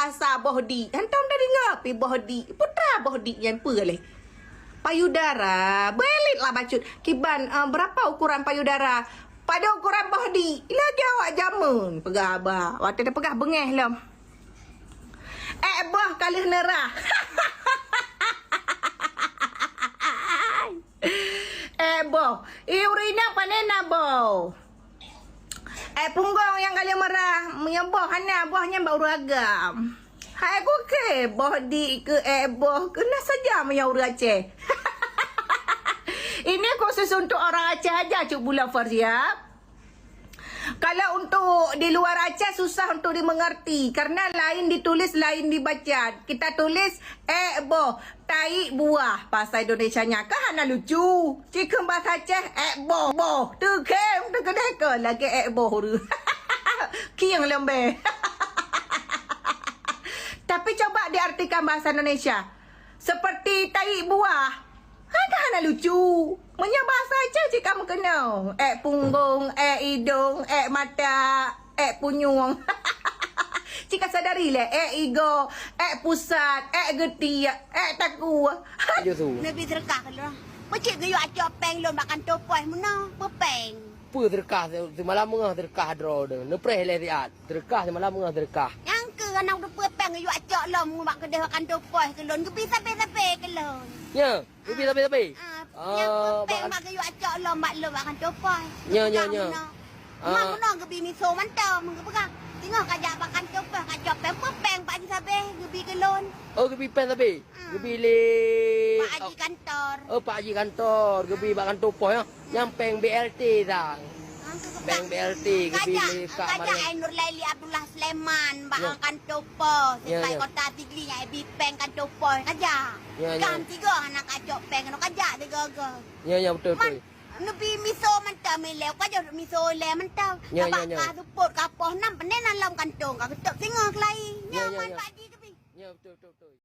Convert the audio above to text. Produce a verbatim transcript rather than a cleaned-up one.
bahasa boh di. Hantom tadeungoe pi boh di. Peue teuma boh di nyan peue lé? Payudara. Belit lah bacut. Kiban, eh, berapa ukuran payudara? Pada ukuran boh di. Lagèe awak jameun peugah haba. Watèe tapeugah beungèh lom. Èk boh ka lheueh neurah. Èk boh. Ih, ureueng inong pane na boh. Èk punggong nyang ka lheueh meurah. Meunyoe boh hana, boh nyan bak ureueng agam. Hai kukée, boh di keu èk boh keu na saja meunyoe ureueng Aceh. Ini khusus untuk orang Aceh aja, Cuk Bula Farzia. Kalau untuk di luar Aceh susah untuk dimengerti karena lain ditulis lain dibaca. Kita tulis èk boh, taik buah. Bahasa Indonesianya kan hana lucu. Cikheun bahasa Aceh èk boh, boh. Teukem teukeudeh ke lagèe èk boh tu. Kieng lembeh. Tapi coba diartikan bahasa Indonesia. Seperti taik buah. Hai ka hana lucu. Meunyoe bahasa Aceh cit ka meukeunong. Èk punggong, èk idong, èk mata, èk punyueng. Cit ka sadari lé, èk igoe, èk pusat, èk geutiek, èk takue. Neubi seudeukah keu lôn. Peucit geuyue acok péng lôn bak kantô pos meunoe, peue péng? Peue seudeukah, seumalam beungoh seudeukah droe deuh. Neupreh lé siat. Seudeukah seumalam beungoh seudeukah. Nyang keu aneuk teupeue péng geuyue acok lom bak keudeh bak kantô pos keu lôn. Geubi sabe-sabe keu lôn. Nya, geubi sabe-sabe. Ah, nyang keu péng bak geuyue acok lom bak lôn bak kantô pos. Nya, nya, nya. Meunoe. Ah. Meunoe geubi miso mantong geupeugah. Singoh ka jak bak kantô pos ka cok péng, peue péng bak sabe geubi keu lôn. Oh, geubi péng sabe. Geubi lé Pak Haji Kantor. Oh, Pak Haji Kantor, geubi bak kantô pos, ya. Nyang péng B L T sang. Péng B L T geubi lé Kak Mariam. Kajak Nur Laili Abdullah Sulaiman bak kantô pos, sipai Kota Sigli nyang bi péng kantô pos kajak. Ya, ya. Gam tiga aneuk kacok péng kajak tiga-tiga. Ya, ya, betul, betul. Neubi miso mantong milé, kajak miso lé mantong. Ya, ya, ya. Ka support ka pos nam, peue na lom kantô ka geutôp singoh keulai. Ya, ya, ya. Nyaman Pak Haji geubi. Ya, betul, betul, betul.